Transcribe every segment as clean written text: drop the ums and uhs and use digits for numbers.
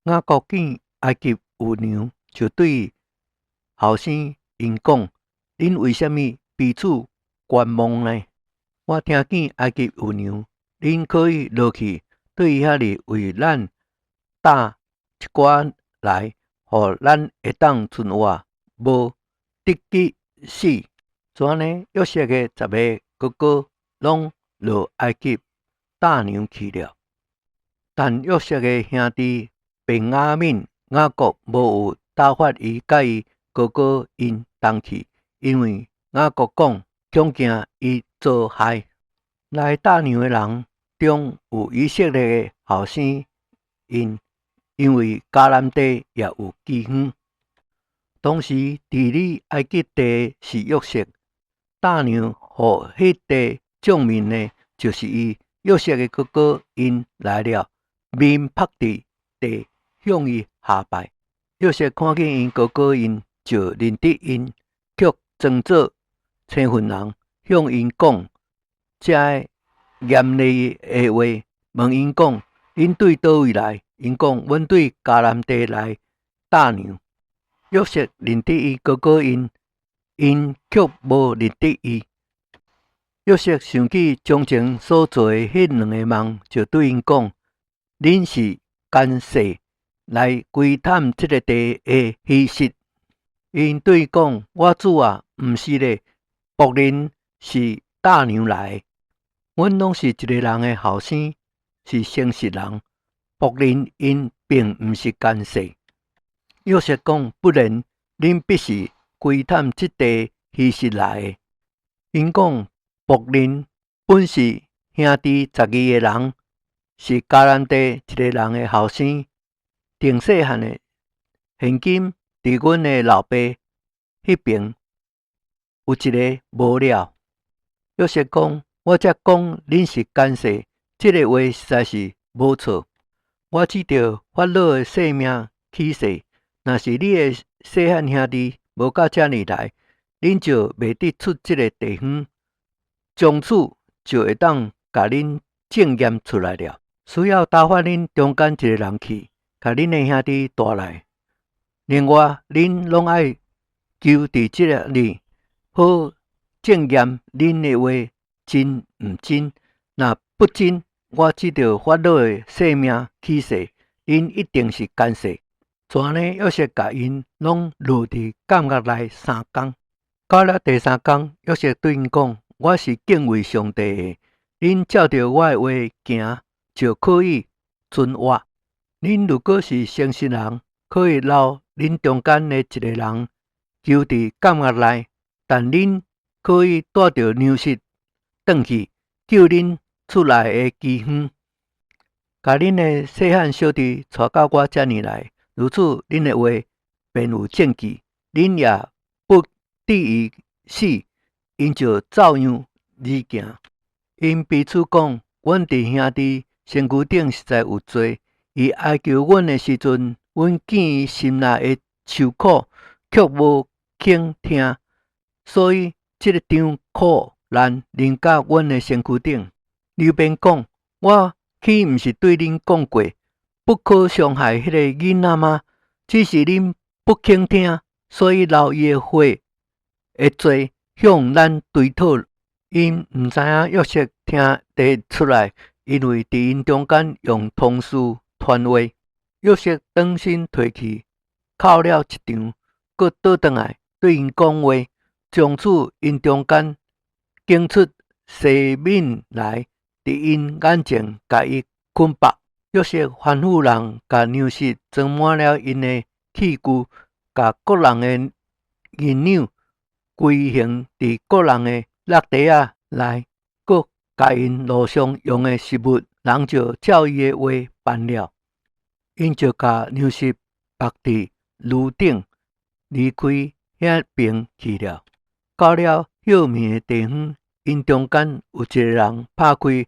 雅各見埃及有娘，就對後生𪜶講：恁為啥物彼此觀望呢？我聽見埃及有糧，恁可以落去，對遐裡為咱擔一寡來，予咱會當存活，無得去死。就按呢，約瑟的10個哥哥攏落埃及擔糧去了。但約瑟的兄弟便雅憫，雅各無有打發伊佮伊哥哥𪜶同去，因為雅各講，恐驚伊遭害。來擔糧的人中有以色列的後生𪜶，因為迦南地也有饑荒。當時治理埃及地的是約瑟，擔糧予彼地眾民的，就是伊。約瑟的哥哥𪜶來了，面伏佇地向伊下拜。約瑟看見𪜶哥哥𪜶，就認得𪜶，卻裝做生份人，向𪜶講這嚴厲的話，問𪜶講：恁對佗位來？𪜶講：阮對迦南地來擔糧。約瑟認得伊哥哥𪜶，𪜶卻無認得伊。約瑟想起從前所做的彼兩个夢，就對𪜶講：恁是奸細，來窺探這个地的虛實。𪜶對伊講：我主啊，毋是咧，僕人是擔糧來的。阮攏是一个人的後生，是誠實人。僕人𪜶並毋是奸細。約瑟講：不然，恁必是窺探這地虛實來的。𪜶講：僕人本是兄弟12個人，是迦南地一個人的後生。從細漢的，現今佇阮的老爸彼爿有一个無了。約瑟講：我才講恁是奸細，這个話實在是無錯。我指著法老的性命起誓，若是你的細漢兄弟無到遮爾來，恁就袂得出這个地方，從此就會當共恁證驗出來了。需要打發恁中間一个人去，共恁的兄弟帶來。另外，恁攏愛留佇這裡，好證驗恁的話真毋真。若不真，我指著法老的性命起誓，恁一定是奸細。就按呢，約瑟共𪜶攏留佇監獄內3工。到了第三工，約瑟對𪜶講：我是敬畏上帝的，恁照著我的話行，就可以存活。恁如果是誠實人，可以留恁中間的一个人留佇監獄內，但恁可以帶著糧食轉去，救恁厝內的饑荒，共恁的細漢小弟帶到我遮爾來。如此，恁的話便有證據，恁也不至於死。𪜶就照樣而行。𪜶彼此講：阮佇兄弟身軀頂實在有罪。伊哀求阮的時陣，阮見伊心內的愁苦，卻無肯聽，所以這个場苦難臨到阮的身軀頂。流便講：我豈毋是對恁講過，不可傷害彼个囡仔嗎？只是恁不肯聽，所以流伊的血的罪向咱追討。𪜶毋知影約瑟聽得出來，因為佇𪜶中間用通事傳話。約瑟轉身退去，哭了一場，閣倒轉來對𪜶講話。從此𪜶中間揀出西緬來，佇𪜶眼前共伊捆縛。約瑟吩咐人共糧食裝滿了𪜶的器具，共各人的銀兩歸還佇各人的橐袋仔內，閣共𪜶路上用的食物，人就照伊的話辦了。𪜶就共糧食縛佇驢頂，離開遐爿去了。到了歇眠的地方，𪜶中間有一个人拍開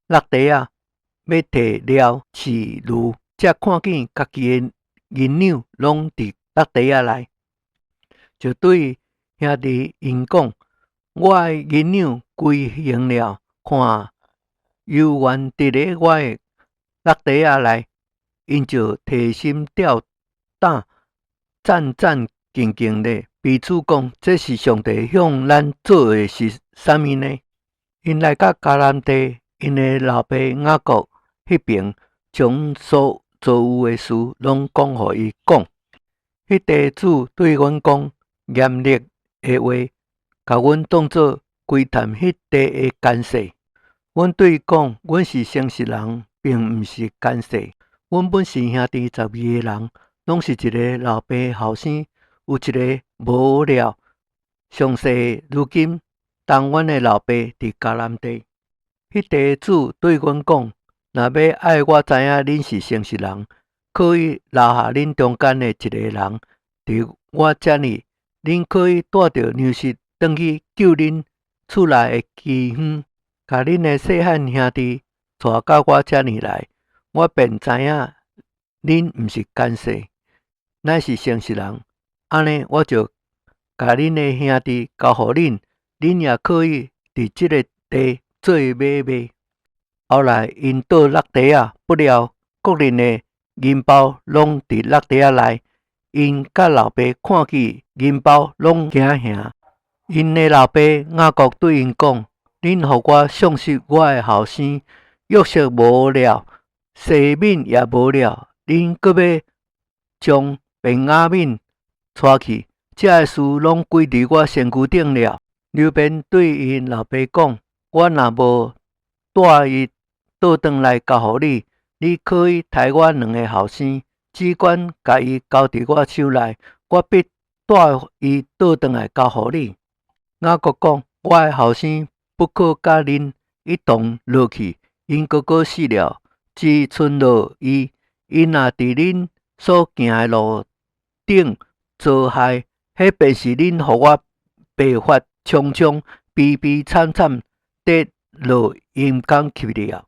橐袋仔，欲提料飼驢，才看見家己的銀兩攏佇橐袋仔內，就對兄弟𪜶講：我的銀兩歸還了，看猶原佇咧我的橐袋仔內。𪜶就提心吊膽、戰戰兢兢咧，彼此講：這是上帝向咱做的是啥物呢？𪜶來到迦南地，𪜶的老爸雅各彼爿，將所遭遇的事攏講予伊講。彼地主對阮講嚴厲的話，共阮當做窺探彼地的奸細。阮對伊講：阮是誠實人，並毋是奸細。阮本是兄弟12個人，攏是一个老爸後生，有一个無了，上細如今當阮的老爸佇迦南地。彼地主對阮講：若欲愛我知影恁是誠實人，可以留下恁中間的一个人佇我遮裡，恁可以帶著糧食轉去救恁厝內的饑荒，共恁的細漢兄弟帶到我遮裡來，我便知影恁毋是奸細，乃是誠實人。按呢，我就共恁的兄弟交予恁，恁也可以佇這个地做買賣。後來𪜶倒落地仔，不料各人的銀包攏佇落袋仔內，𪜶佮老爸看見銀包攏驚嚇。𪜶的老爸雅各對𪜶講：恁予我喪失我的後生，約瑟無了，西緬也無了，恁閣欲將便雅憫帶去，這个事攏歸佇我身軀頂了。流便對𪜶老爸講：我若無帶伊倒轉來交予你，你可以刣我兩个後生，只管共伊交佇我手內，我必帶伊倒轉來交予你。雅各講：我的後生不可佮恁一同落去，𪜶哥哥死了，只賰落伊。𪜶若佇恁所行的路頂遭害，彼便是恁予我白髮蒼蒼、悲悲慘慘地落陰間去了。